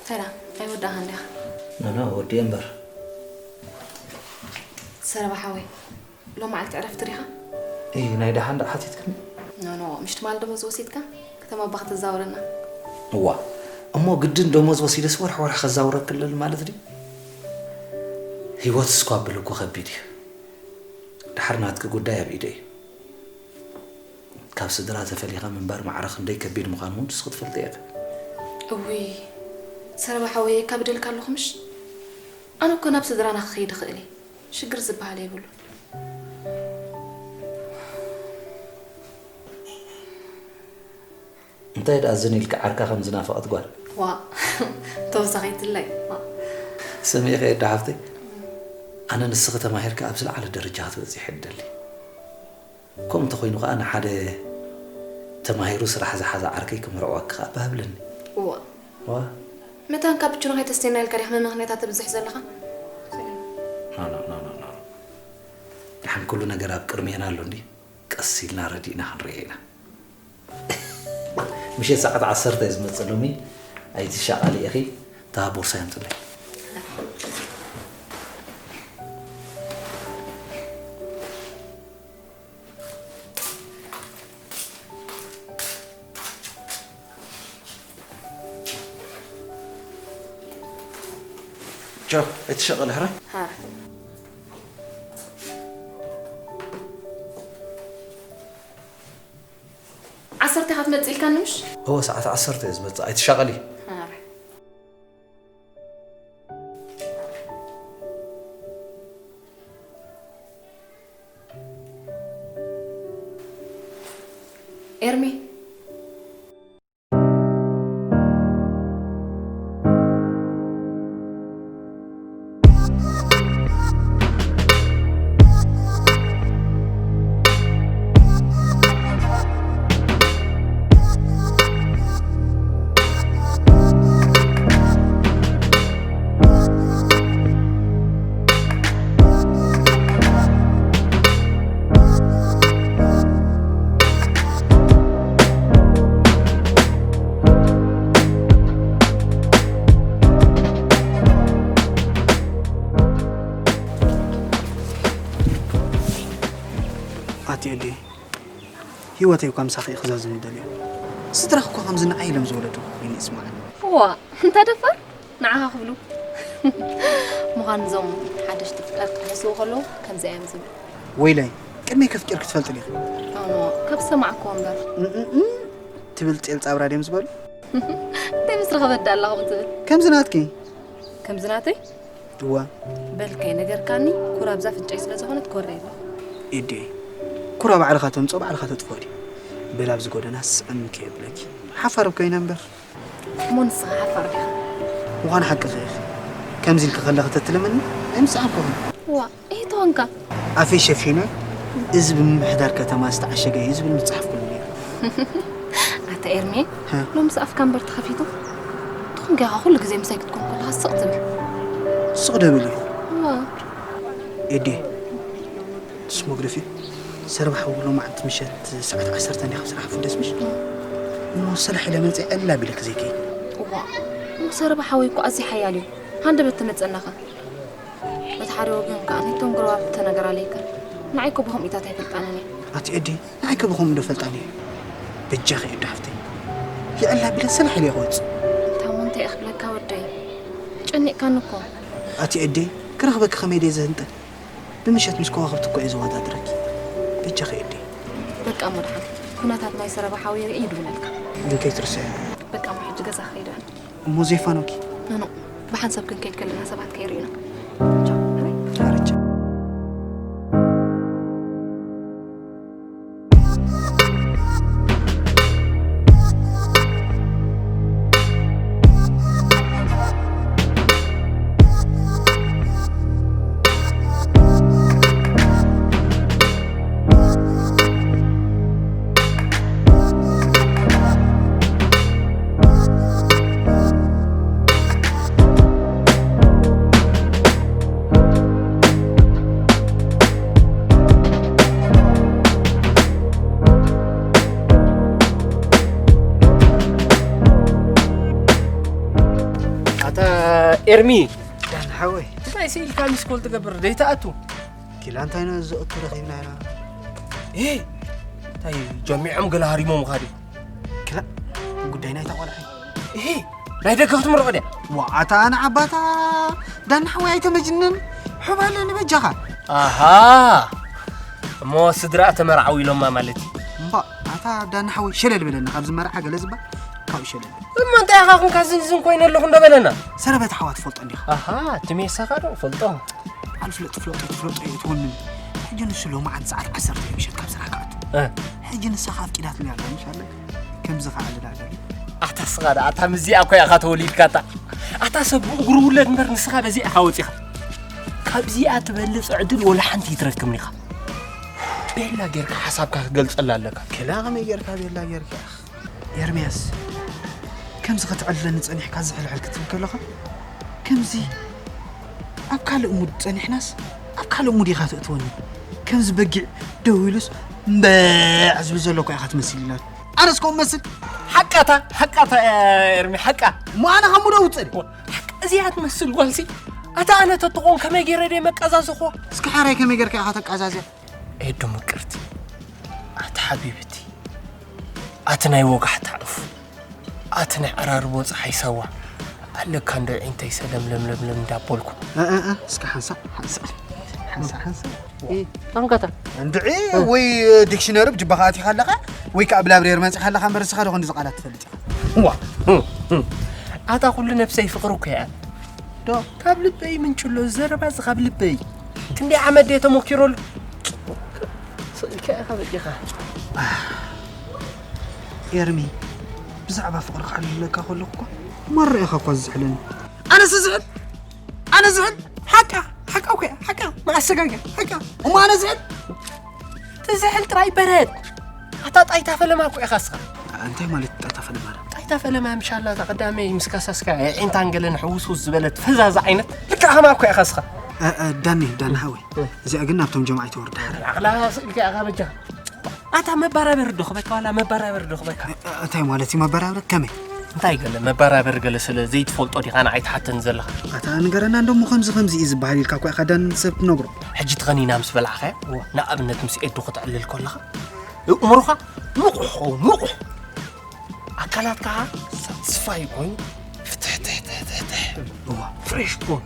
ሰላም፣ ኣይወዳእኻን ዲኻ? ኖኖ፣ ወዲ እምበር። ሰረባ ሓወይ፣ ሎም መዓልቲ ዕረፍቲ ዲኻ? እይ፣ ናይ ደሓን ደኣ ሓቲትክኒ? ኖኖ፣ ምሽ ትማል ደሞዝ ወሲድካ ከተማ ኣባ ክትዛውረና። እዋ፣ እሞ ግድን ደሞዝ ወሲደስ ወርሕ ወርሕ ከዛውረክለል ማለት ድዩ? ህይወት እስኳ ብልኩ ከቢድ እዩ። ድሓር ናትኪ ጉዳይ ኣብ ኢደ እዩ። ካብ ስድራ ተፈሊኻ ምንባር ማዕረ ክንደይ ከቢድ ምዃኑ እውን ንስኺ ትፈልጢ ኢኺ። እውይ፣ ሰረባ ሓወይ፣ የካብደልካ ኣለኹ ምሽ? ኣነ እኮ ናብ ስድራና ክኸይድ እኽእል እየ። ሽግር ዝበሃል የብሉን። እንታይ ደኣ ዝን ኢልኪ ዓርካ ከም ዝናፈቐት ጓል። ዋ፣ ተወሳኺትለይ። ዋ። ስምዒ ከየዳ ሓፍተይ፣ ኣነ ንስኺ ተማሂርካ ኣብ ዝለዓለ ደረጃ ክትበፅሒ እደሊ። ከምኡ እንተኾይኑ ከኣ ንሓደ ተማሂሩ ስራሕ ዝሓዘ ዓርከይ ክምርዕወኪ ከኣ ባህ ብለኒ። እዋ። ዋ። መታን ካብ ብቹና ከይተስተየና ኢልካ ዲኻ መመኽንያታት ተብዝሕ ዘለኻ? ኖ፣ ኖ፣ ኖ፣ ኖ፣ ኖ። ደሓን ኩሉ ነገር ኣብ ቅድሜና ኣሎ እንዲ። ቀስ ኢልና ረዲእና ክንሪኦ ኢና። ምሸት ሰዓት ዓሰርተ እየ ዝመፅእ ሎሚ። ኣይትሻቐሊ ኢኺ። እታ ቦርሳይ ኣምፅለይ። ቻው፣ ኣይትሻቐሊ ሕራይ። ሃ። ዓሰርተ ኢኻ ትመጽእ ኢልካኒ ምሽ? እወ፣ ሰዓት ዓሰርተ እየ ዝመጽእ፣ ኣይትሻቐሊ። ኣረ። ኤርሚ። ኣቲ ኤዲ፣ ህይወተይ እኳ ምሳኺ እየ ክዛዝም ዝደልዮ። ስድራኺ እኳ ከምዚ ንዓይ ኢሎም ዝወለዱኺ ኮይነ ይስምዓኒ። እዋ፣ እንታይ ደፋር? ንዓኻ ክብሉ። ምዃኑ እዞም ሓደሽቲ ፍጥረት ክሕስዉ ከለዉ ከምዚ እዮም ዝብሉ። ወይለይ፣ ቅድመይ ከፍቂርኪ ትፈልጢ ዲኺ? ኖኖ፣ ካብ ዝሰማዕክዎ እምበር። እም፣ እም፣ እም ትብል ጤል ጻብራ ድዮም ዝበሉ? እንታይ ምስ ረኸበት ደኣ ኣላ ከምኡ ትብል? ከምዚ ናትኪ። ከምዚ ናተይ? እዋ። በል ከይነገርካኒ ኩራ ኣብዛ ኣፍንጫይ ስለ ዝኾነት ኮረ ይብሎ። ኤዴ፣ ኩራ ባዕልኻ ተምጽኦ ባዕልኻ ተጥፍኦ ድዩ? በል ኣብዚ ጎደና ስዕም ከየብለኪ። ሓፋር እኮ ኢና እምበር። እሞ ንስኻ ሓፋር ዲኻ? ምዃኑ ሓቅኺ ኢኺ። ከምዚ ኢልኪ ከለኺ ተትልምኒ ኣይምሰኣንኩኽን። እዋ፣ እሂ ተኾንካ። ኣፈይ ሸፊነ እዚ ብምምሕዳር ከተማ ዝተዓሸገ እዩ ዝብል ምጽሓፍ ኩሉ ነይሩ። ኣታ ኤርሜ፣ ሎምስ ኣፍካ እምበር ተኸፊቱ? ትኹን ጌኻ ኩሉ ግዜ ምሳይ ክትኮን ከለኻ ስቕ ትብል። ስቕ ደብል እዩ። እዋ። ኤዴ፣ ንሱ መግደፊ ሰረባ ሓዊ ሎማዓንቲ ምሸት ሰዓት ዓሰርተ እንዲኻ ስራሕ ፍደስ ምሽ? እሞ ሰላሕ ኢለ መፅእ ዕላ ቢለ ክዘይከይ። እዋ፣ እሞ ሰረባ ሓወይ እኮ ኣዝዩ ሓያል እዩ። ሃንደበት ተመፀናኸ። በቲ ሓደ ወገን ከኣ ነቶም ጎረባብቲ ተነገር ኣለይከ። ንዓይ እኮ ብኸምኢታት ኣይፈልጣንን እየ። ኣቲ ኤዲ፣ ንዓይ ከ ብኸምኡ ዶ ፈልጣን እየ? በጃኺ ኤዲ ሓፍተይ። የዕላ ቢለ ሰላሕ ኢለ እየ ክወፅእ። ታሞ እንታይ እየ ክብለካ ወደይ? ጨኒቕካኒ እኮ። ኣቲ ኤዲ፣ ክረኽበኪ ከመይ ድየ ዘህንጥል? ብምሸት ምስ ከዋኽብቲ እኮ እየ ዘወዳድረኪ። በጃኺ ኤዲ። በቃ እሞ ደሓን ኩነታት ናይ ሰረባ ሓወይ ርኢ ይድውለልካ። ግን ከይትርስዕዮ። በቃ እሞ ሕጂ ገዛ ክኸይድ እየ። እሞ ዘይፋኖኪ? ኖኖ፣ ብሓንሳብ ክንከይድ ከለና ሰባት ከይርእዩና። ቻው፣ ባይ። ዳርቻ። ኤርሚ፣ ዳን ሓወይ፣ እንታይ ስኢልካ ሚስኮል ትገብር? ደይትኣቱ። ኪላ እንታይ ነው ዘእቱ ረኺብና ኢና። እ፣ እንታይ ጀሚዖም ገለ ሃሪሞም ኻዲ። ክላ ጉዳይ ናይታ ቆልዓ። እ፣ ናይ ደገ ክትምርዖ ድያ? ዋዓታ ኣነ ዓባታ ዳን ሓወይ ኣይተመጅንን። ሕባለ ንበጃኻ። ኣሃ፣ እሞ ስድራ ተመርዓው ኢሎማ ማለት እዩ። እምባ፣ ኣታ ዳን ሓወይ ሸለል በለና፣ ካብዚ መርዓ ገለ ዝበሃል ካብኡ ሸለል። እሞ እንታይ ኢኻ ኹንካ ዝንዝን ኮይነ ኣለኹ እንዶ በለና። ሰረበት ሓዋ ትፈልጦ እንዲኻ። ኣሃ፣ እቲ ሜሳኻ ዶ ፈልጦ? ኣልፍለጥ ፍለጦ ትፍለጦ እየ ትወንን። ሕጂ ንሱ ሎማዓንቲ ሰዓት ዓሰርተ እዩ ምሸት ካብ ስራሕ ክኣቱ። እ። ሕጂ ንሳኻ ኣፍቂዳትኒ ኣላ፣ ምሽ ኣለ? ከምዚ ኸዓ ልዳገል። ኣታ ስኻ ደኣ፣ ኣታ ምስዚኣ እኮ ኢኻ ተወሊድካ ኣታ። ኣታ ሰብ ብእግሩ ውለድ እምበር ንስኻ በዚኣ ኢኻ ወጺኻ። ካብዚኣ ትበልጽ ዕድል ወላ ሓንቲ ይትረክብኒ ኢኻ። ቤላ ጌርካ ሓሳብካ ክገልጸላ ኣለካ። ከላ ከመይ ጌርካ ቤላ ጌርካ ኢኻ? ኤርምያስ፣ ከምዚ ክትዕልለኒ ጸኒሕካ ዝሕልሕል ክትብል ከለኻ፣ ከምዚ ኣብ ካልእ ሙድ ጸኒሕናስ፣ ኣብ ካልእ ሙድ ኢኻ ተእትወኒ። ከምዚ በጊዕ ደው ኢሉስ እምበዕ ዝብል ዘሎ እኮ ኢኻ ትመስል ኢላኒ። ኣነስ ከምኡ መስል? ሓቃታ፣ ሓቃታ፣ ኤርሚ፣ ሓቃ። እሞ ኣነ ካብ ሙድ ኣውጽእ ድየ? ሓቃ እዚኣ ትመስል ጓልሲ፣ ኣታ ኣነ ተትኾን ከመይ ገይረ ድየ መቀዛዘኽዋ? እስኪ ሓራይ ከመይ ጌርካ ኢኻ ተቀዛዝያ? ኤዱ ምቅርቲ፣ ኣቲ ሓቢብቲ፣ ኣቲ ናይ ወጋሕታ ዑፍ፣ ኣቲ ናይ ዓራርቦ ጸሓይ ሳዋ፣ ኣለካ እንዶ ዒንተይ ሰለም ለምለምለም እንዳበልኩ። እ፣ እ፣ እ፣ እስከ ሓንሳእ፣ ሓንሳእ፣ ሓንሳእ፣ ሓንሳእ። እ፣ ታንካታ። እንድዒ፣ እ። ወይ ዲክሽነሪ ብጅባኻ ኣቲኻ ኣለኻ፣ ወይ ከኣ ብላብሬር መጺኻ ኣለኻ፣ እምበር እስኻ ዶ ክንድዚ ቃላት ትፈልጥ ኢኻ? ዋ፣ እ፣ እ። ኣታ ኩሉ ነብሰይ ፍቕሪ እኮ እያ። ዶ? ካብ ልበይ ምንጭሎ፣ ዘረባ እዚ ካብ ልበይ። ክንደይ ዓመት ድየ ተሞኪረሉ? ስቕ ኢልካ ኢኻ በቂኻ። ኤርሚ፣ ብዛዕባ ፍቕሪ ክዕልለካ ከለኹ እኳ መረ ኢኻ እኳ ዝዝሕለኒ። ኣነ ስዝሕል? ኣነ ዝሕል? ሓቃ፣ ሓቃ እኮ እያ፣ ሓቃ። መኣሰጋግያ፣ ሓቃ። እሞ ኣነ ዝሕል? ትዝሕል ጥራይ በረድ። ኣታ ጣይታ ፈለማ እኮ ኢኻ እስኻ። እንታይ ማለት ጣይታ ፈለማ? ጣይታ ፈለማ ምሻላ እታ ቀዳመይ ምስ ካሳስካ ዒንታን ገለን ሕውስውስ ዝበለት ፈዛዛ ዓይነት ልክዕ ከማ እኮ ኢኻ እስኻ። እ፣ እ፣ ዳኒ፣ ዳኒ ሓወይ። እ። እዚኣ ግን ናብቶም ጀምዓ ኣይተወርዳ። ዓቕላ ስእልካ ኢኻ በጃ። ኣታ መባራበር ዶ ክበካ ዋላ መባራበር ዶ ክበካ? እ፣ እ፣ እንታይ ማለት እዩ መባራበር? ከመይ? እንታይ ገለ መባራበር ገለ ስለ ዘይትፈልጦ ዲኻ ንዓይ ትሓተኒ ዘለኻ? ኣታ ንገረና እንዶ እሞ ከምዚ ከምዚ እዩ ዝበሃል ኢልካ እኮ ኢኻ ዳኒ ሰብ ትነግሮ። ሕጂ ተኸኒና ምስ በላዕኻያ፣ እወ። ንኣብነት ምስ ኤዱ ክትዕልል ከለኻ፣ እእምሮኻ ንቑሕ ኸውን፣ ንቑሕ። ኣካላት ከዓ ሳትስፋይ ኮይኑ ፍትሕ ትሕ ትሕ ትሕ ትሕ። እዋ፣ ፍሬሽ ትኮን።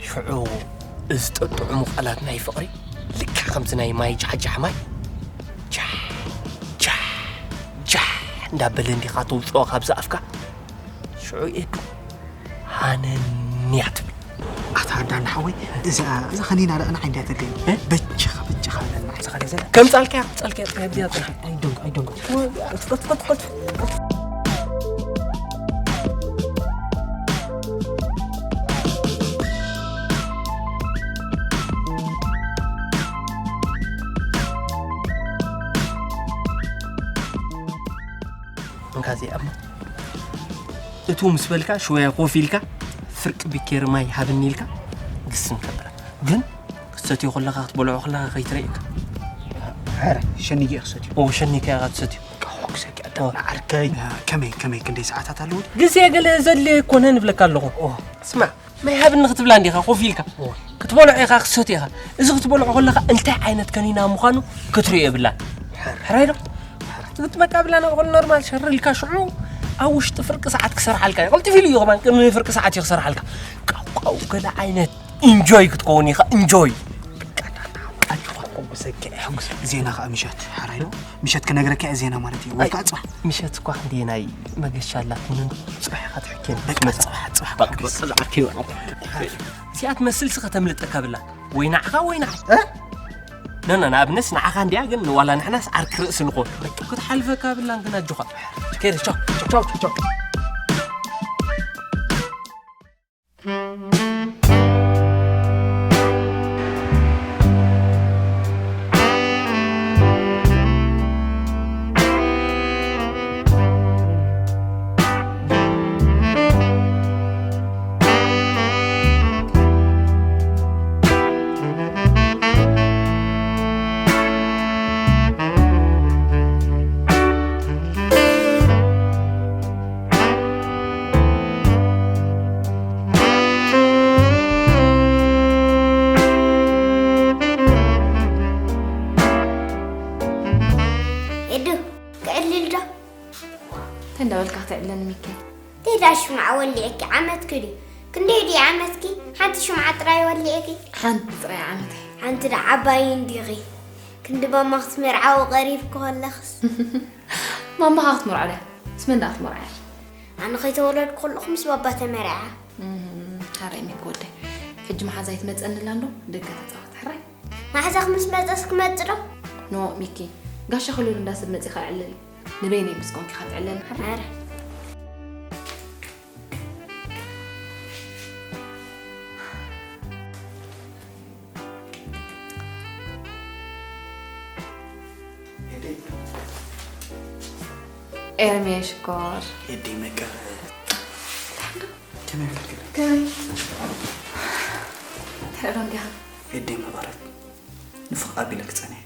ሽዑ እዚ ጥዑሙ ቃላት ናይ ፍቕሪ ልክዕ ከምዚ ናይ ማይ ጃሕጃሕ ማይ ጃሕ ጃሕ ጃሕ እንዳበለ እንዲኻ ተውፅኦ ካብዚ ኣፍካ። ሽዑ ኤዱ ሃነን እያ ትብል። ኣታ ዳና ሓወይ፣ እዛ፣ እዛ ኸኒና ደኣ ንዓይ እንድያ ተድልየኒ። እ? በጃኻ፣ በጃኻ በለና። እዛ ኸኒና ዘላ ከምጻልካ እያ፣ ከምጻልካ እያ፣ ጽናሕ፣ ጽናሕ። ኣይደንጎ፣ ኣይደንጎ። እንካ እዚኣ እሞ። እቱ ምስ በልካ ሽወያ ኮፍ ኢልካ ፍርቂ ቢኬር ማይ ሃብኒ ኢልካ ግስም ተብላ። ግን ክትሰትዮ ከለኻ ክትበልዖ ከለኻ ከይትረእየካ። ኧረ ሸኒገ እየ ክሰትዮ። ኦ ሸኒካ ኢኻ ትሰትዮ። በቃ ሕጉሰኪ ኣዳም ኦ። ንዓርከይ። ከመይ ከመይ ክንደይ ሰዓታት ኣለዎ? ግዜ ገለ ዘድልዮ ኣይኮነን እብለካ ኣለኹ። ኦ። ስማዕ ማይ ሃብኒ ክትብላ እንዲኻ ኮፍ ኢልካ። ኦ። ክትበልዖ ኢኻ ክትሰትዮ ኢኻ። እዚ ክትበልዖ ከለኻ እንታይ ዓይነት ከኒና ምዃኑ ክትርእዮ የብላን። ሕራይ ዶ? ትግጥመካ ብላ ናብ ኾል ኖርማል ሸር ኢልካ ሽዑ ኣብ ውሽጢ ፍርቂ ሰዓት ክሰርሓልካ እዩ። ቀልጢፍ ኢሉ እዩ ከማን ቅድሚ ፍርቂ ሰዓት እዩ ክሰርሓልካ። ቃው ቃው ገለ ዓይነት ኢንጆይ ክትከውን ኢኻ ኢንጆይ። ኣጆኻ ሕጉሰኪ ሕጉስ። ዜና ኸኣ ምሸት ሕራይ ዶ? ምሸት ክነግረካ እየ ዜና ማለት እዩ። ወይ ኣይ፣ ከኣ ጽባሕ። ምሸት እኳ ክንደየናይ መገሻ ኣላትንን ጽባሕ ኢኻ ትሕኬን። በቃ ጽባሕ፣ ጽባሕ በቃ፣ ሕጉስ። በቃ፣ ዝዓርከይ በቃ። እዚኣ ትመስልሲ ከተምልጠካ ብላ። ወይ ንዓኻ ወይ ንዓይ። እ? ኖ፣ ኖ፣ ንኣብነትስ ንዓኻ እንድያ፣ ግን ዋላ ንሕናስ ዓርኪ ርእሲ ንኾን። ክትሓልፈካ ብላን ግን ኣጆኻ። ከይደ፣ ቻው፣ ቻው፣ ቻው፣ ቻው። እንታይ እንዳበልካ ክትዕለኒ ሚኪ? እንታይ ደኣ ሽምዓ ወሊዕኪ? ዓመትኪ ድዩ? ክንደይ ድዩ ዓመትኪ? ሓንቲ ሽምዓ ጥራይ ወሊዕኪ? ሓንቲ ጥራይ ዓመተይ። ሓንቲ ደኣ ዓባይ እንዲኺ። ክንዲ ማማ ክትመርዓዊ ቀሪብኪ ከለኽስ። ማማኻ ክትመርዖ ድያ? ምስ መን ደኣ ክትመርዖ እያ? ኣነ ከይተወለድኩ ከለኹ ምስ ባባ ተመርዓ። እም፣ ሓራይ ሚኪ ወደይ። ሕጂ መሓዛይ ትመጸኒ ኣላ እንዶ፣ ደገ ተጻወት፣ ሓራይ? መሓዛኺ ምስ መጸስ ክመጽእ ዶ? ኖ፣ ሚኪ። ጋሻ ከሎ እንዳ ሰብ መጺኻ ዕለሊ። ንበይነይ ምስ ኮንኪ ኢኻ ትዕለኒ፣ ሓራይ? ኣረ። ኤደይ። ኤርሜ ሽኮር። ኤደይ መቀረት። ከመይ ከመይ? ትሕዶ እንዲኻ? ኤደይ መቐረት። ንፍቕ ኣቢለ ክጸንሕ።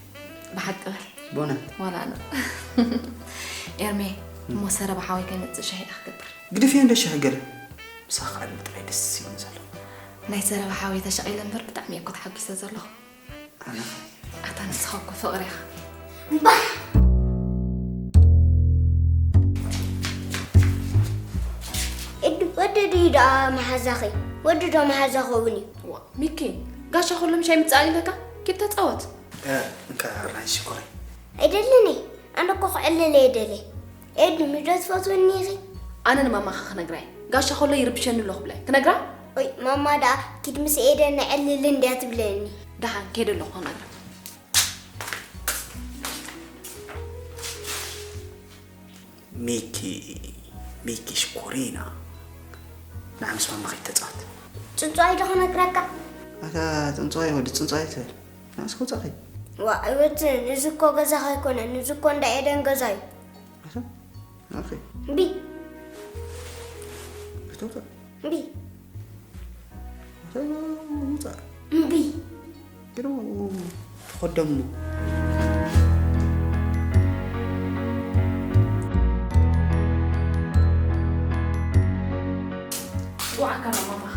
ብሓቂ በል። ብእውነት? ዋላ ኣነ። ኤርሜ፣ እሞ ሰረባ ሓወይ ከይመጽእ ሻሂ ኢኻ ክገብር። ግድፍዮ እንደ ሻሂ ገለ። ምሳኻ ከዕልል ጥራይ ደስ ይብለኒ ዘሎ። ናይ ሰረባ ሓወይ ተሸቒለ እምበር ብጣዕሚ እየ እኮ ተሓጒሰ ዘለኹ። ኣነ? ኣታ ንስኻ እኮ ፍቕሪ ኢኻ። እምባሕ! እድ-፣ ወዲ ድዩ ደኣ መሓዛኺ? ወዲ ዶ መሓዛ ኸውን እዩ? ዋ፣ ሚኪ፣ ጋሻ ኩሎም ሻይ ምጻእ ኢለካ? ኪድ ተጻወት። እ፣ እንካ ራይ ሽኮረይ። ኣይደልን እየ። ኣነ እኮ ክዕልል እየ ደልየ። ኤዱ፣ ምዶ ትፈትውኒ ኢኺ? ኣነ ንማማኺ ክነግራ እየ። ጋሻ ኮሎ ይርብሸኒ ኣሎ ክብላ እየ። ክነግራ? ኦይ፣ ማማ ደኣ ኪድ ምስ ኤደን ነዕልል እንድያ ትብለኒ። ደሓን፣ ከይደ ኣለኹ ክነግራ። ሚኪ፣ ሚኪ ሽኮሪና። ንዓ ምስ ማማኺ ተጻወት። ጽንጽዋይ ዶ ክነግረካ? ኣታ ጽንጽዋይ ወዲ ጽንጽዋይ ትብል። ንዓስ ክውጻእ ኸይድ። ዋ፣ ኣይወጽእን። እዚ እኮ ገዛኻ ኣይኮነን። እዚ እኮ እንዳ ኤደን ገዛ እዩ። ኣታ፣ ኦኬ። እምቢ። እቶ ውጻእ። እምቢ። ኣታ፣ ውጻእ። እምቢ። ግርማ፣ ተኸደሙ። ጽዋዕካ ማማኻ።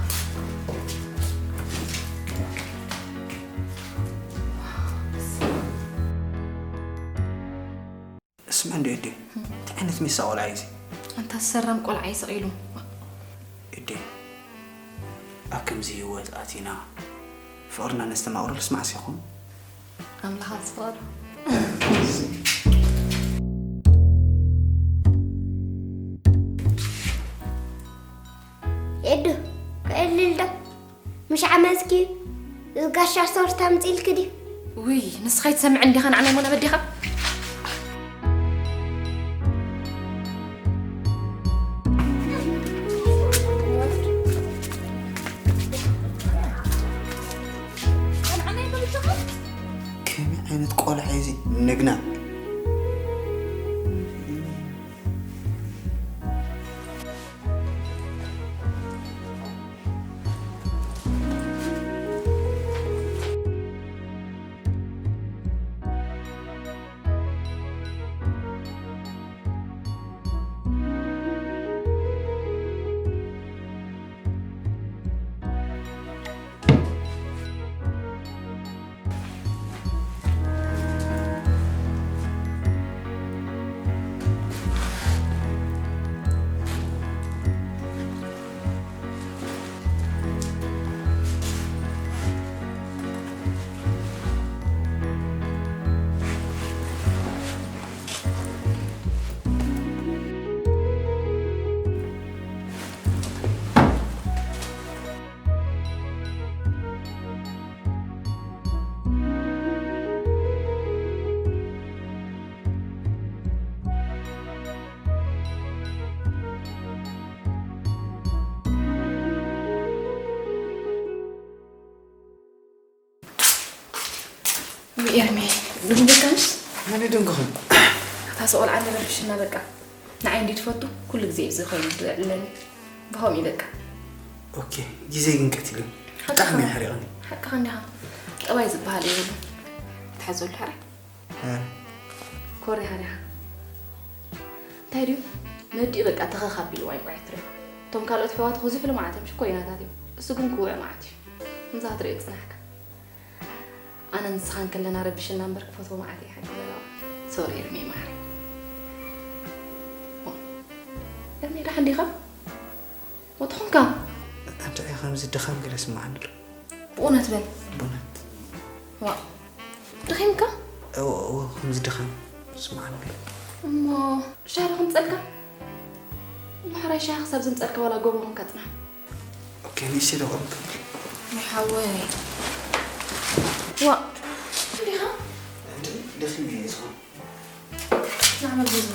እስመ እንዶ ኤዴ፣ እንታይ ዓይነት ሜሳ ቆልዓ እዩ እዚ? ኣንታ ሰራም ቆልዓ እዩ ስቕ ኢሉ። ኤዴ፣ ኣብ ከምዚ ህይወት ኣቲና ፍቕርና ነስተማቕረሉስ መዓስ ይኾን? ኣምላኽ ዝፈቕዶ። ኤዱ፣ ክዕልል ዶ? ምሽ ዓመትኪ እዩ። እዚ ጋሻ ሶርት ኣምጺእልኪ ድዩ? ውይ፣ ንስኻ ኣይትሰምዕን ዲኻ ንዓናይ ሞና በዲኻ? ከመይ ዓይነት ቆልዓ እዩ እዚ? ንግና። ኤርሚ፣ ድንግልካንስ? መን ይደንግኽን? እታ ሰቆልዓ ንረብሽና በቃ። ንዓይ እንዲ ትፈቱ ኩሉ ግዜ እዩ ዝኸውን ዝዕለኒ። ብኸምኡ እዩ በቃ። ኦኬ፣ ግዜ ግን ቀቲሉ። ሓቅኻ። ብጣዕሚ እዩ ሓሪቕኒ። ሓቅኻ እንዲኻ። ጠባይ ዝበሃል የብሉን። ትሓዘሉ ሕራይ። እ። ኮሪኻ ዲኻ? እንታይ ድዩ? ነዲኡ በቃ ተኸኽ ኣቢሉ ዋይ ዋይ ትርኢ። እቶም ካልኦት ኣሕዋቱ ክዝሑ ልሙዓት እዮም፣ ሽኮሪናታት እዮም። እሱ ግን ክውዕ መዓት እዩ። ከምዛ ክትሪኦ ይጽናሕካ። ኣነ ንስኻ እንከለና ረቢሽና እምበር ክፈትዎ መዓት እየ ሓቂ ዘለዋ። ሶሪ ኤርሚ ማሪ። ኦ፣ ሜዳ ሓንዲኻ? ወትኹንካ? ኣንተ ከምዚ ድኻም ገለ ስምዓኒ ኣሎ። ብእውነት በል። ብእውነት። ዋ። ደኺምካ? እዎ፣ እዎ፣ ከምዚ ድኻም ስምዓኒ ኣሎ። እሞ ሻሂ ዶ ከምጸልካ? እሞ ሕራይ ሻሂ ክሳብ ዘምጸልካ ዋላ ጎቦ ኮንካ ጽናሕ። ኦኬ፣ ንእሽተይ ዶ ቆም ክብል? ይሓወይ። ዋ። እንዲኻ? እንዴ፣ ደኺመ እየ ዝኾን። ንዓመል ብዙ።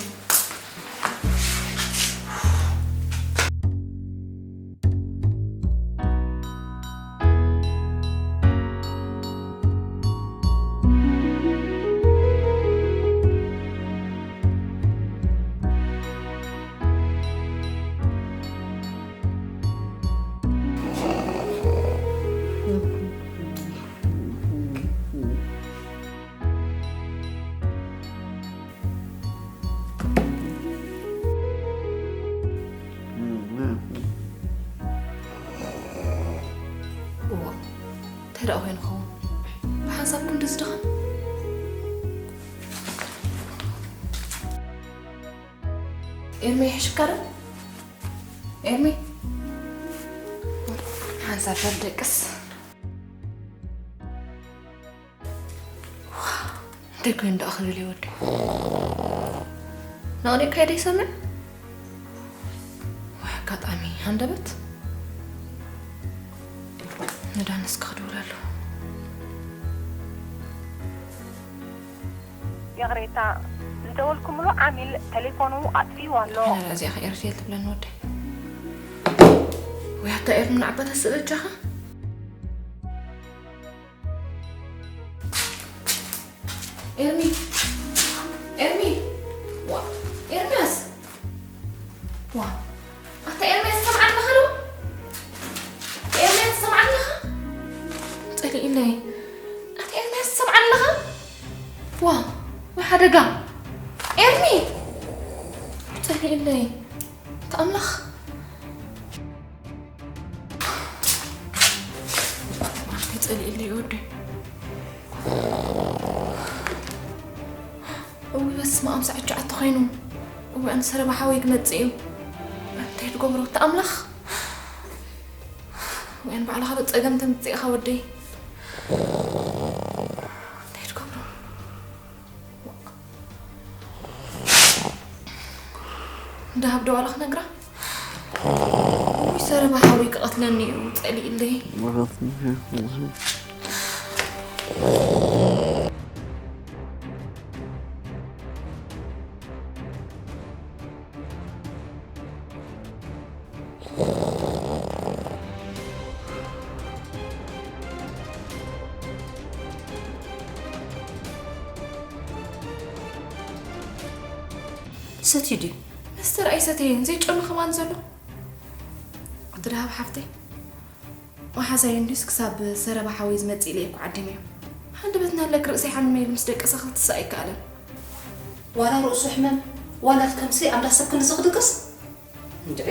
እዋ፣ እንታይ ደኣ ኮይኑ ኸውን? ብሓንሳብ ክንድዚ ድኻ? ኤርሚ ይሕሽካ ዶ? ኤርሚ? ሓንሳብ በል ደቅስ። እንታይ ኮይኑ ደኣ ክብል እዩ ወዲ? ናቕኒቕካዮ ዶ ይሰምዕ? ወይ ኣጋጣሚ ሃንደበት። ንዳን እስከ ክድውለሉ። ይቕሬታ፣ ዝደወልኩምሉ ዓሚል ቴሌፎኑ ኣጥፊእዎ ኣሎ። እዚኣ ኸ ኤርሴል ትብለኒ ወደይ? ወይ ኣታ ኤርሚ ንዓባ ተስእ በጃኻ? ኤርሚ! ኤርሚ! ዋ! ኤርሚያስ! ዋ! ኣታ ኤርምያስ ትሰምዓኒ ኣለኻ ዶ? ኤርምያስ ትሰምዓኒ ኣለኻ? ጸሊእለይ። ኣታ ኤርምያስ ትሰምዓኒ ኣለኻ? ዋ! ወይ ሓደጋ! ኤርሚ! ጸሊእለይ። ኣታ ኣምላኽ! ኣንተ ጸሊእለይ ወደይ። እውይ በስመ ኣብ፣ ሰዓት ሸውዓተ ኮይኑ። እውይ ኣነ ሰረባ ሓወይ ክመጽእ እዩ። እንታይ ትገብሮ ኣታ ኣምላኽ? እውይ ኣነ ባዕልኻ ዶ ጸገም ተምጽእ ኢኻ ወደይ። እንታይ ትገብሮ? ደሃብ ዶ ዋላ ክነግራ? ውይ ሰረባ ሓወይ ክቐትለኒ እዩ ጸሊእለይ። ሰትዩ ድዩ? መስተ ኣይሰተየን፣ ዘይጨኑ ከማን ዘሎ። ኣቲ ደሃብ ሓፍተይ፣ መሓዛይ እንድዩስ ክሳብ ሰረባ ሓወይ ዝመጽእ ኢለ እኮ ዓዲመዮ። ሃንደበት እናሃለክ ርእሰይ ሓሚመ ኢሉ ምስ ደቀሰ ክትስእ ኣይከኣለን። ዋላ ርእሱ ሕመም፣ ዋላ ከምሲ ኣንዳ ሰብ ክንድዚ ክድቅስ? እንድዒ፣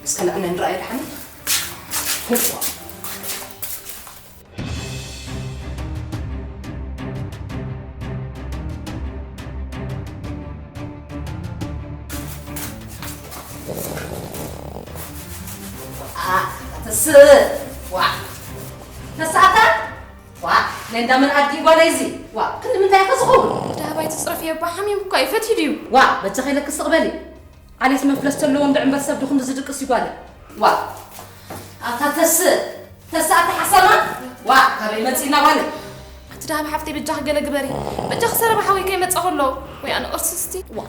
እስከ ንዕነ ንረኣዮ ደሓን። ዋ፣ ተስእ፣ ዋ፣ ተስኣታ፣ ዋ፣ ናይ እንዳ መን ኣድጊ ጓለይ እዚ? ዋ፣ ክንዲ ምንታይ ኢኻ ዝኸውን? ደሃባይ ትጽረፍዮ እባ ሓሚሙ እኳ እዩ፣ ፈትዩ ድዩ? ዋ፣ በጃኺ ኢለኪ ስቕ በሊ። ዓሌት መንፍለስ ተለዎ እንዶ እምበር ሰብ ድኹም ዝድቅስ ይጓለ። ዋ፣ ኣታ ተስእ፣ ተስእ ኣታ ሓሳማ፣ ዋ፣ ካበይ መጺእና ጓለ? ኣቲ ደሃብ ሓፍተይ በጃኺ ገለ ግበሪ። በጃኺ ሰረባ ሓወይ ከይመጸ ከሎ፣ ወይ ኣነ ቅርስስቲ። ዋ፣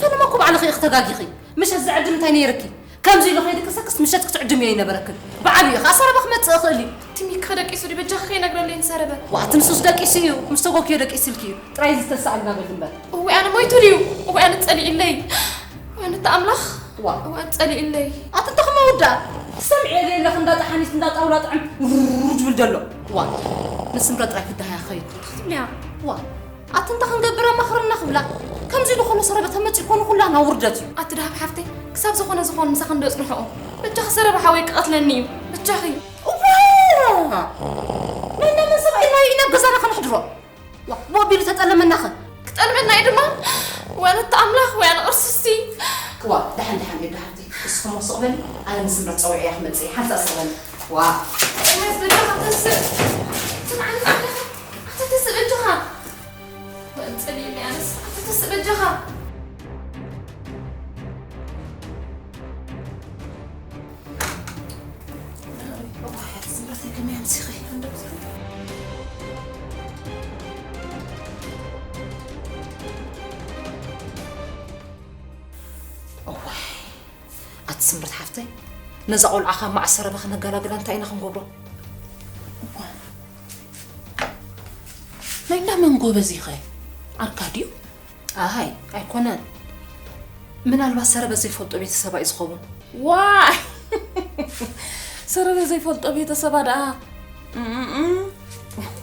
ፈለማ እኮ ባዕልኺ ኢኺ ተጋጊኺ። ምሸት ዝዕድም እንታይ ነይርኪ? ከምዚ ኢሉ ከይድቅሰክስ ምሸት ክትዕድምዮ ኣይነበረክን። ብዓብዩ ኸኣ ሰረባ ክመጽእ ይኽእል እዩ። ትሚኪ ደቂሱ ድዩ? በጃኺ ከይነግረለይ ንሰረበ። ዋ፣ እቲ ንሱስ ደቂሱ እዩ። ምስ ተጎክዮ ደቂስልኪ እዩ። ጥራይ ዝተሳኣልና በል እምበር። እወ፣ ኣነ ሞይቱ ድዩ? እወ፣ ኣነ ጸሊእለይ። ኣነ እታ ኣምላኽ። ዋ። እወ፣ ኣነ ጸሊእለይ። ኣቲ እንተ ኸማ ወዳ ትሰምዒ የለ የለኽ እንዳ ጠሓኒት እንዳ ጣውላ ጥዕም ውርር ዝብል ዘሎ። ዋ። ንስምረ ጥራይ ክዳሃያ ኸይድ። ትብልያ። ዋ። ኣቲ እንተ ክንገብር ኣማኽርና ክብላ። ከምዚ ዝኾነ ሰረበ ተመጺእ ኮነ ኩላና ውርደት እዩ። ኣቲ ደሃብ ሓፍተይ፣ ክሳብ ዝኾነ ዝኾነ ምሳኺ እንዶ ጽንሕኦ። በጃኺ ሰረበ ሓወይ ክቐትለኒ እዩ። በጃኺ። እዋ! ናይ ናመን ሰብኣይ ናይ ናብ ገዛና ከነሕድሮ? ዋ፣ ብኡ ኣቢሉ ተጠለመናኸ? ክጠልመና እዩ ድማ? ወይ ኣነ ኣምላኽ፣ ወይ ኣነ ቅርስስቲ። ዋ፣ ደሓን፣ ደሓን፣ ኤዳ ሓፍተይ። ንስኹም ስቕ በሊ፣ ኣነ ንስምረት ጸዊዐያ ክመጽእ እየ። ሓንሳእ ስቕ በሊ። ዋ። ኣነስ በጃኻ ተስእ። ስምዓኒ ኣለኻ። ኣታ ተስእ በጃኻ። ወንጽል ኢለ ኣነስ። ኣታ ተስእ በጃኻ። እዋይ፣ ኣቲ ስምረተይ ከመይ ኣምሲኺ? እዋይ፣ ኣቲ ስምረት ሓፍተይ፣ ነዛ ቆልዓ ካብ መዓስ ሰረበ ክነገላግላ እንታይ ኢና ክንገብሮ? እዋ፣ ናይ እንዳ መን ጎበዝ ኢኸ? ዓርካ ድዩ? ኣሃይ፣ ኣይኮነን። ምናልባት ሰረበ ዘይፈልጦ ቤተሰባ እዩ ዝኸውን። ዋይ! ሰረበ ዘይፈልጦ ቤተሰባ ደኣ። እም፣ እም።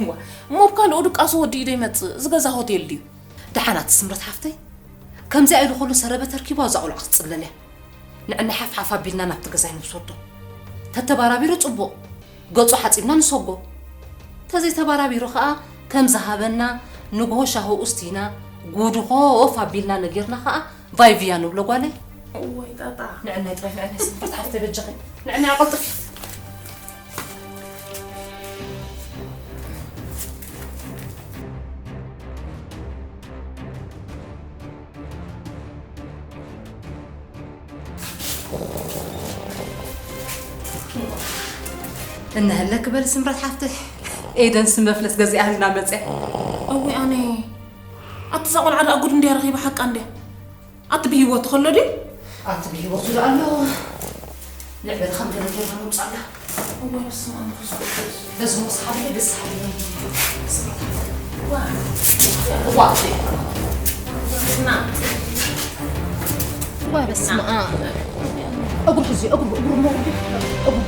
ዋ፣ እሞ ብካልኡ ድቃሱ ወዲኡ ዶ ይመጽእ? እዚ ገዛ ሆቴል ድዩ? ደሓን ኣቲ ስምረት ሓፍተይ፣ ከምዚኣ ኢሉ ከሎ ሰረበ ተርኪቡ ኣብዛ ቆልዓ ክትጽብለል እያ። ንዕና ሓፍ ሓፍ ኣቢልና ናብቲ ገዛ ኣይንውሰዶ። ተተባራቢሩ ጽቡቕ፣ ገጹ ሓጺብና ንሰጎ። ተዘይተባራቢሩ ኸኣ ከም ዝሃበና ንግሆ ሻሆኡ ስቲና፣ ጉዱ ኮፍ ኣቢልና ነጊርና ኸኣ ቫይ ቪያ ንብሎ ጓለይ። እዋይ ጣጣ። ንዕናይ ጥራይ፣ ንዕናይ ስምረት ሓፍተይ በጃኺ። ንዕናይ ኣቐልጥፊ። እንሀለክ በል ስምረት ሓፍተይ። ኤደን ስም መፍለስ ገዚኣልና መፅያ። እዊ ኣነ ኣቲ እዛ ቆልዓ ደኣ ጉድ እንድያ ረኺባ ሓቃ እንድያ። ኣቲ ብህይወቱ ከሎ ድዩ? ኣቲ ብህይወቱ ደኣ ኣሎ። ንዕበል ከም ገለ ጌርና ነውፅኣላ። እዋይ በስመ ኣብ መንፈስ ቅዱስ። በዚ ወስሓብለይ፣ በዚ ሰሓብለይ። ስምረት ሓፍተይ። ዋ። ዋ። ዋ፣ በስመ ኣብ። እግሩ ሕዚ፣ እግሩ፣ እግሩ፣ እግሩ፣ እግሩ።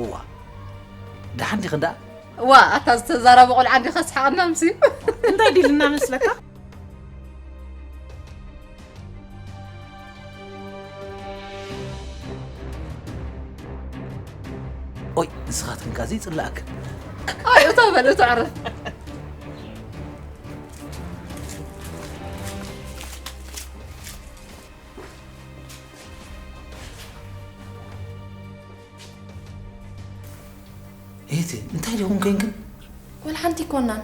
እዋ፣ ደሓን ዲኽን ደኣ? ዋ፣ ኣታ ዝተዛረበ ቆልዓ እንዲኻ ስሓቕና ምስዩ። እንታይ ዲልና መስለካ? ኦይ፣ ንስኻትክን ከኣ ዘይጽላእክን። ኣይ፣ እቶ በል፣ እቶ ዕረፍ። እህቲ፣ እንታይ ዲኹም ኮይንክን? ወላ ሓንቲ ኣይኮናን።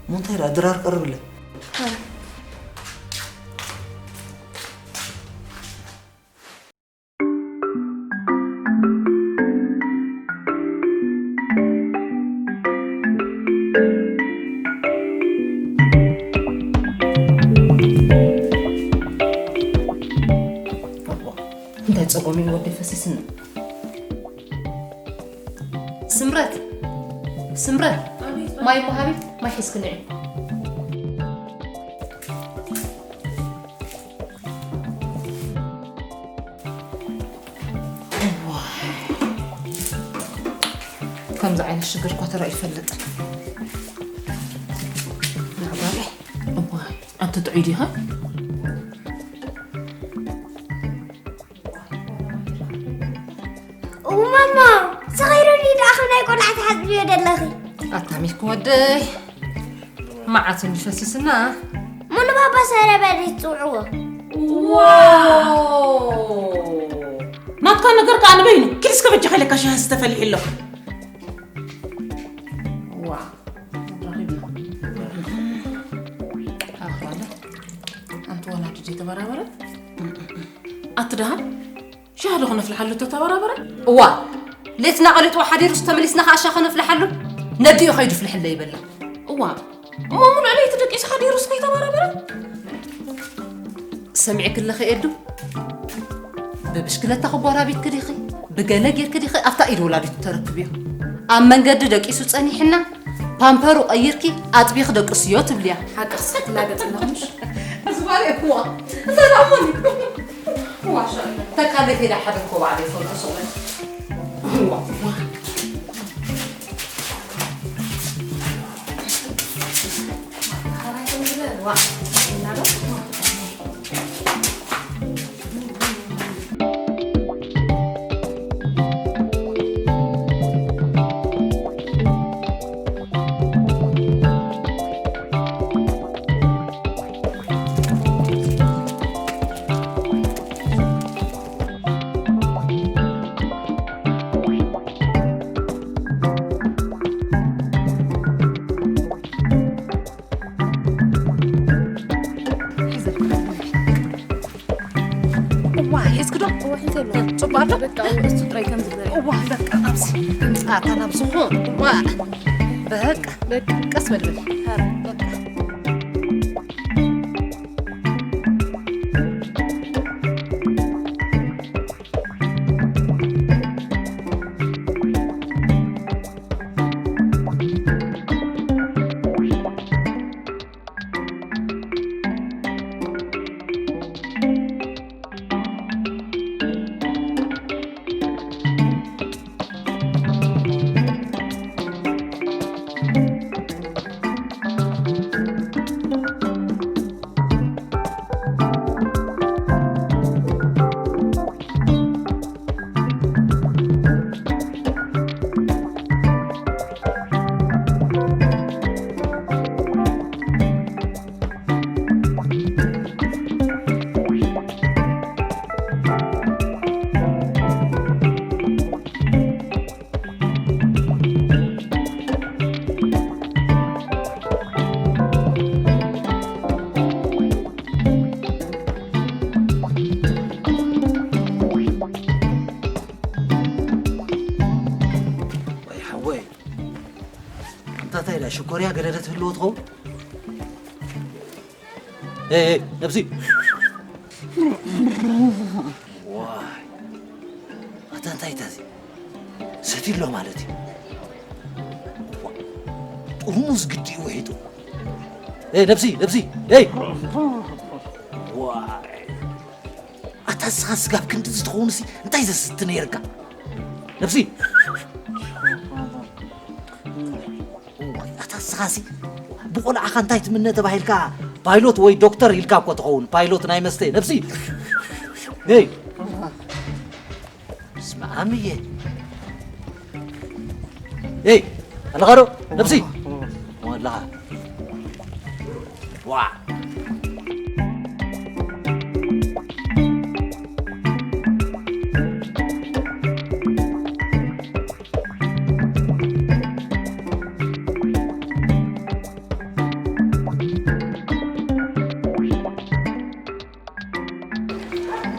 እሞ እንታይ ደኣ ድራር ቀርብለይ። ሃይ። እንታይ ጸገም እዩ ወደይ ፈሲስና? ስምረት፣ ስምረት፣ ኣቤት። ማይ እሞ ሃቢ፣ ማይ ሒዝኪ ንዒ። እዋይ፣ ከምዚ ዓይነት ሽግር እኳ ተራእዩ ይፈልጥ። ምዕባለ። እዋይ፣ ኣቲ ጥዑይ ዲኻ? ማማ፣ ሰኺሩኒ ደኣ ከም ናይ ቆልዓ ትሓጽብዮ ደለኺ። ኣታ ሚኪ ወደይ፣ መዓት እንዲ ፈሲስና። ሙሉ ባባ ሰረበ ድዩ ትጽውዕዎ? ዋው! ናትካ ነገር ከኣ ንበይኑ። ኪድ እስከ በጃኻ ኢለካ ሻሂ ዝተፈልሒ ኣሎ። ዋ። ኣባለ፣ ኣንቲ ወላዲ ዘይተበራበረ? ኣቲ ደሃ? ሻሂ ዶ ክነፍልሓሉ ተተበራበረ? እዋ፣ ሌትና ቀሊጡ ሓዲሩስ ተመሊስና ከኣ ሻሂ ከነፍልሓሉ? ነዲኡ ከይዱ ፍልሕለይ ይበላ። እዋ፣ እሞ ሙሉእ ለይቲ ደቂሱ ሓዲሩስ ከይተበራበረ? ሰሚዕኪ ኣለኺ ኤዱ? ብብሽክለታ ክቦራቢትኪ ዲኺ? ብገለ ጌርኪ ዲኺ? ኣብታ ኢድ ወላዲቱ ተረክብዮ። ኣብ መንገዲ ደቂሱ ጸኒሕና፣ ፓምፐሩ ቀይርኪ ኣጥቢኺ ደቅስዮ ትብልያ። ሓቅስ ክትላገጽ ኣለኹ ምሽ? ኣዝባሪ እዋ። እንተ ደኣ እሞ እዋ፣ ሻ-፣ ተካለፊ ኢላ ሓደ እኮ ባዕለይ ይፈልጦ ስቕ ኢለ። እዋ። እዋ፣ ሒዝኪ ዶ? እዋ፣ ሒዘ ኣለኹ። ጽቡቕ ኣሎ? በቃ፣ እሱ ጥራይ ከም ዝነበረ። እዋ፣ በቃ፣ ኣብዚ። ኣታ ናብዚ ኹን። እዋ። በቃ። በቃ። ቀስ በል በል። ኧረ፣ በቃ። ወይ ሓወይ፣ ኣንታ እንታይ ኢላ ሽኮርያ ገለ ዶ ትህልዎ ትኸውን? ኤይ፣ ኤይ፣ ነብሲ! ዋይ! ኣታ እንታይ እታ እዚ? ሰትዩ ኣሎ ማለት እዩ። ዋ፣ ጥርሙዝ ግዲ እዩ ውሒጡ። ኤይ፣ ነብሲ፣ ነብሲ! ኤይ! ዋይ! ኣታ እስኻ ስጋብ ክንድዚ ትኸውን ሲ እንታይ ዘስቲ ነይርካ? ነብሲ! እዋይ፣ ኣታ እስኻሲ ብቆልዓኻ እንታይ ትምነ ተባሂልካ ፓይሎት ወይ ዶክተር ኢልካ እኮ ትኸውን። ፓይሎት ናይ መስተ ነብሲ። ሄይ፣ ስማዓም እየ። ሄይ፣ ኣለኻ ዶ ነብሲ? ኣለኻ። ዋ።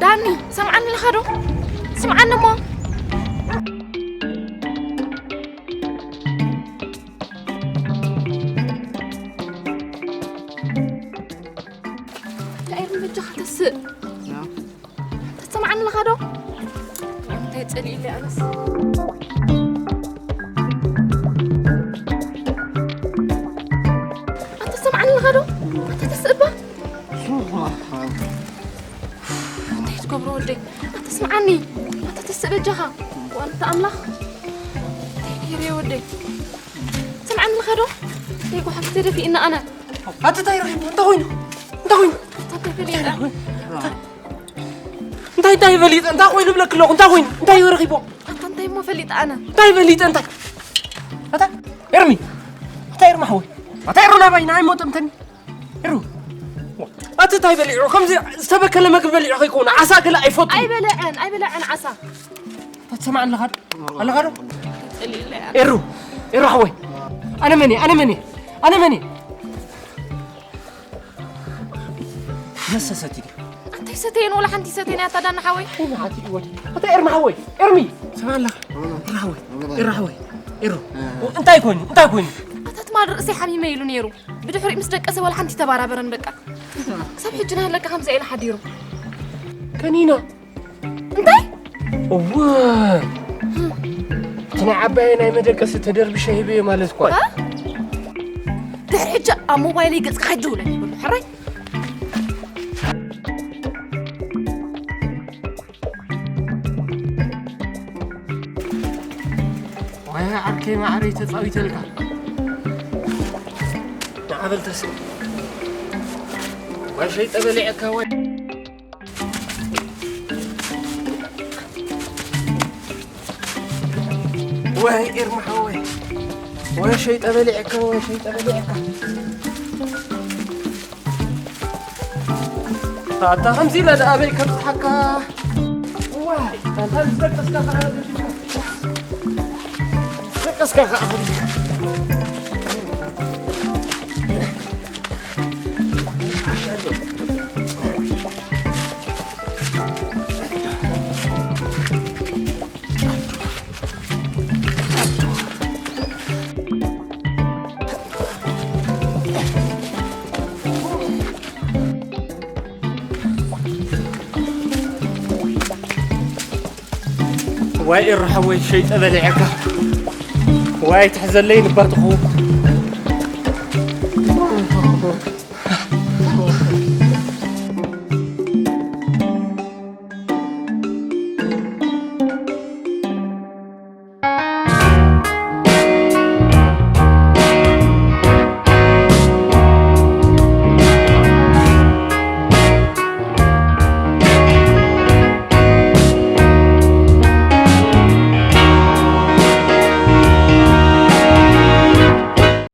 ዳኒ፣ ሰምዓኒ ኣለኻ ዶ? ስምዓኒ እሞ። እንታይ ኢኹም በጃኻ ተስእ? ትሰምዓኒ ኣለኻ ዶ? እንታይ ጸሊእለይ ኣነስ? ኣታ ትሰምዓኒ ኣለኻ ዶ? ኣታ ተስእ እባ። እንታይ ትገብሮ ወደይ? ኣታ ስምዓኒ። ኣታ ተስእ በጃኻ። ዋንታ ኣምላኽ። እንታይ ገይረ ወደይ? ስምዓኒ ኣለኻ ዶ? እንታይ ጓሓፍ ተደፊእና ኣነ? ኣቲ እንታይ ረኺቡ? እንታይ ኮይኑ? እንታይ ኮይኑ? ኣታ እንታይ ፈሊጠ? እንታይ፣ እንታይ ፈሊጠ? እንታይ ኮይኑ ብለክ ኣለኹ? እንታይ ኮይኑ? እንታይ እዩ ረኺቡ? ኣታ እንታይ ፈሊጠ ኣነ። እንታይ ፈሊጠ እንታይ? ኣታ ኤርሚ፣ ኣታ ኤርሚ ሓወይ፣ ኣታ ኤሩ ናባይ ንዓይ ሞጠምተኒ። ኤሩ፣ ኣቲ እንታይ በሊዑ? ከምዚ ዝተበከለ መግቢ በሊዑ ከይኮነ ዓሳ ገለ ኣይፈቱ። ኣይበለዐን፣ ኣይበለዐን ዓሳ። ኣታ ትሰማዕ ኣለኻ ዶ? ኣለኻ ዶ? ኤሩ፣ ኤሩ ሓወይ፣ ኣነ መን እየ? ኣነ መን እየ? ኣነ መን እየ? መሰሰት እዩ። ኣንታይ ሰተየን ወላ ሓንቲ ሰተየን ኣታ ዳና ሓወይ። እይ መዓት እዩ ወዲ። ኣታ ኤርሚ ሓወይ፣ ኤርሚ። ሰማዕ ኣለኻ? ኤራ ሓወይ፣ ኤራ ሓወይ፣ ኤሩ። እንታይ ኮይኑ? እንታይ ኮይኑ? ኣታ ትማል ርእሰይ ሓሚመ ኢሉ ነይሩ። ብድሕሪኡ ምስ ደቀሰ ወላ ሓንቲ ተባራበረን በቃ። ክሳብ ሕጂ ናሃለካ ከምዚ ኢሉ ሓዲሩ። ከኒና። እንታይ? እወ። እቲ ናይ ዓባየ ናይ መደቀሲ ተደርቢሸ ሂበዮ ማለት እኮ። እ? ድሕሪ ሕጂ ኣብ ሞባይለይ ገጽካ ከይትደውለኒ ይብሉ። ሕራይ? ወይ ዓርከይ ማዕረይ ተጻዊተልካ። ንዓበል ተስእ። ወይ ሸይጠ በሊዐካ ወይ። ወይ ኤርሚ ሓወይ። ወይ ሸይጠ በሊዐካ፣ ወይ ሸይጠ በሊዐካ። ኣታ ከምዚ ኢለ ደኣ ኣበይ ከብጽሓካ? ዋይ፣ ኣንታ ዝደቀስካ ከኣ፣ ዝደቀስካ ከኣ። ዋይ ኤሩ ሓወይ ሸይጠ በሊዐካ። ዋይ ትሕዘለይ ንባትኹ።